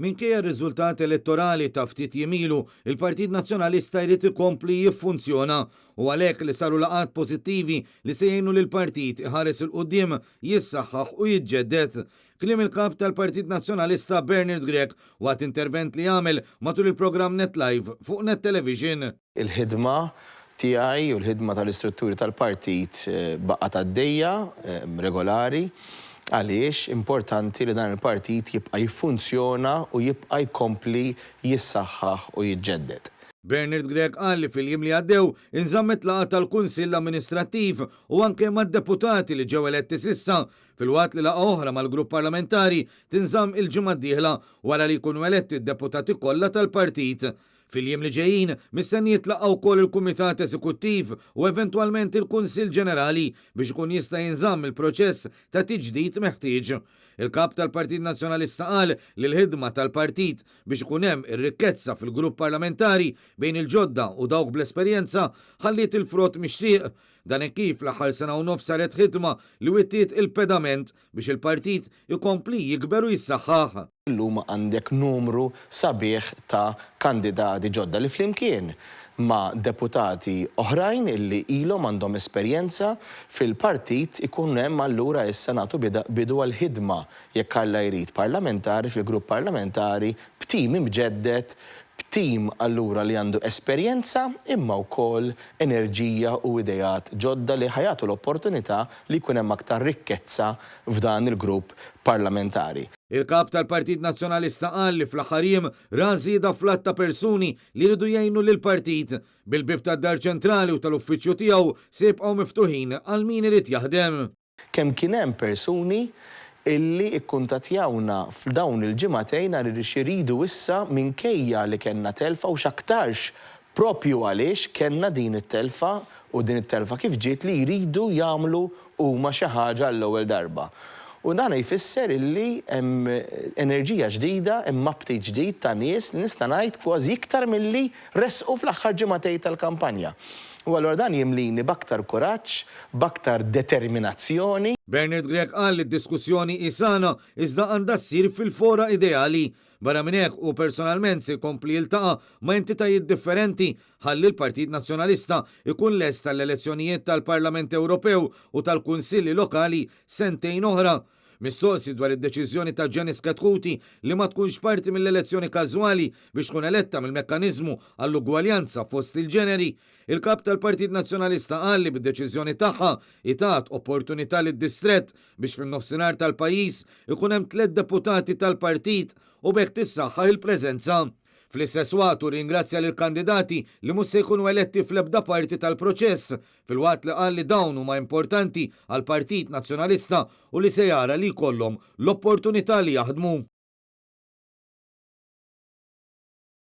Minkejja r-riżultat elettorali ta' ftit jiem ilu, il-Partit Nazzjonalista jrid ikompli jiffunzjona u għalhekk li saru laqgħat pożittivi li se jgħinu lill-partit iħares 'il quddiem, jissaħħaħ u jiġġedded. Kliem il-Kap tal-Partit Nazzjonalista Bernard Grech waqt intervent li għamel matul il-programm Net Live fuq Net Television. Il-ħidma tiegħi u l-ħidma tal-istrutturi tal-partit baqgħet għaddejja regolari għaliex importanti li dan il-partit jibqa' jiffunzjona u jibqa' jkompli jissaħħaħ u jiġġedded. Bernard Grech qal li fil-jiem li għaddew inżammet laqgħa tal-Kunsill Amministrattiv u anke mad-deputati li ġew eletti s'issa filwaqt li laqgħa oħra mal-grupp parlamentari tinżamm il-ġimgħa d-dieħla wara li jkunu eletti d-deputati kollha tal-partit. Fil-jiem li ġejjin, mistenni jitlaqqa' wkoll il-Kumitat Eżekuttiv u eventwalment il-Kunsill Ġenerali biex ikun jista' jinżamm il-proċess ta' tiġdid meħtieġ. Il-Kap tal-Partit Nazzjonalista qal li l-ħidma tal-partit biex ikun hemm ir-rikkezza fil-grupp parlamentari bejn il-ġodda u dawk bl-esperjenza ħalliet il-frott mixtieq. Dan hekk kif l-aħħar sena u nofs saret ħidma li wittiet il-pedament biex il-partit ikompli jikber u jissaħħaħ. Illum għandek numru sabiħ ta' kandidati ġodda li flimkien ma' deputati oħrajn illi ilhom għandhom esperjenza fil-partit ikun hemm allura issa nagħtu bidu għall-ħidma jekk Alla jrid parlamentari fil-grupp parlamentari b'tim imġedded, b'tim allura li għandu esperjenza imma wkoll enerġija u ideat ġodda li ħa jagħtu l-opportunità li jkun hemm aktar rikkezza f'dan il-grupp parlamentari. Il-Kap tal-Partit Nazzjonalista qal li fl-aħħar jiem ra żieda fl-għadd ta' persuni li jridu jgħinu lill-partit, bil-bieb tad-Dar Ċentrali u tal-uffiċċju tiegħu se jibqgħu miftuħin għal min irid jaħdem. Kemm kien hemm persuni illi kkuntattjawna f'dawn il-ġimagħtejn għaliex iridu issa minkejja li kellna telfa u x'aktarx proprju għaliex kellna din it-telfa u din it-telfa kif ġiet li jridu jagħmlu huma xi ħaġa għall-ewwel darba. U dan jfisser illi hemm enerġija ġdida, hemm aptit ġdid ta' nies li nista' ngħid kważi iktar milli resqu fl-aħħar ġimagħtejn tal-kampanja. U allura dan jimlini b'aktar kuraġġ, b'aktar determinazzjoni. Bernard Grech qal li d-diskussjoni hi sana iżda għandha ssir fil-fora ideali. Barra minn hekk, hu personalment se jkompli jiltaqa' ma' entitajiet differenti ħalli l-Partit Nazzjonalista jkun lest għall-elezzjonijiet tal-Parlament Ewropew u tal-Kunsilli Lokali sentejn oħra. Mistoqsi dwar id-deċiżjoni ta' Janice Chetcuti li ma tkunx parti mill-elezzjoni każwali biex tkun eletta mill-mekkaniżmu għall-ugwaljanza fost il-ġeneri, il-Kap tal-Partit Nazzjonalista qal li bid-deċiżjoni tagħha hi tat opportunità lid-distrett biex fin-nofsinhar tal-pajjiż ikun hemm tlett deputati tal-partit u b'hekk tissaħħaħ il-preżenza. Fl-istess waqt hu rringrazzja lill-kandidati li mhux se jkunu eletti fl-ebda parti tal-proċess, filwaqt li qal li dawn huma importanti għall-Partit Nazzjonalista u li se jara li jkollhom l-opportunità li jaħdmu.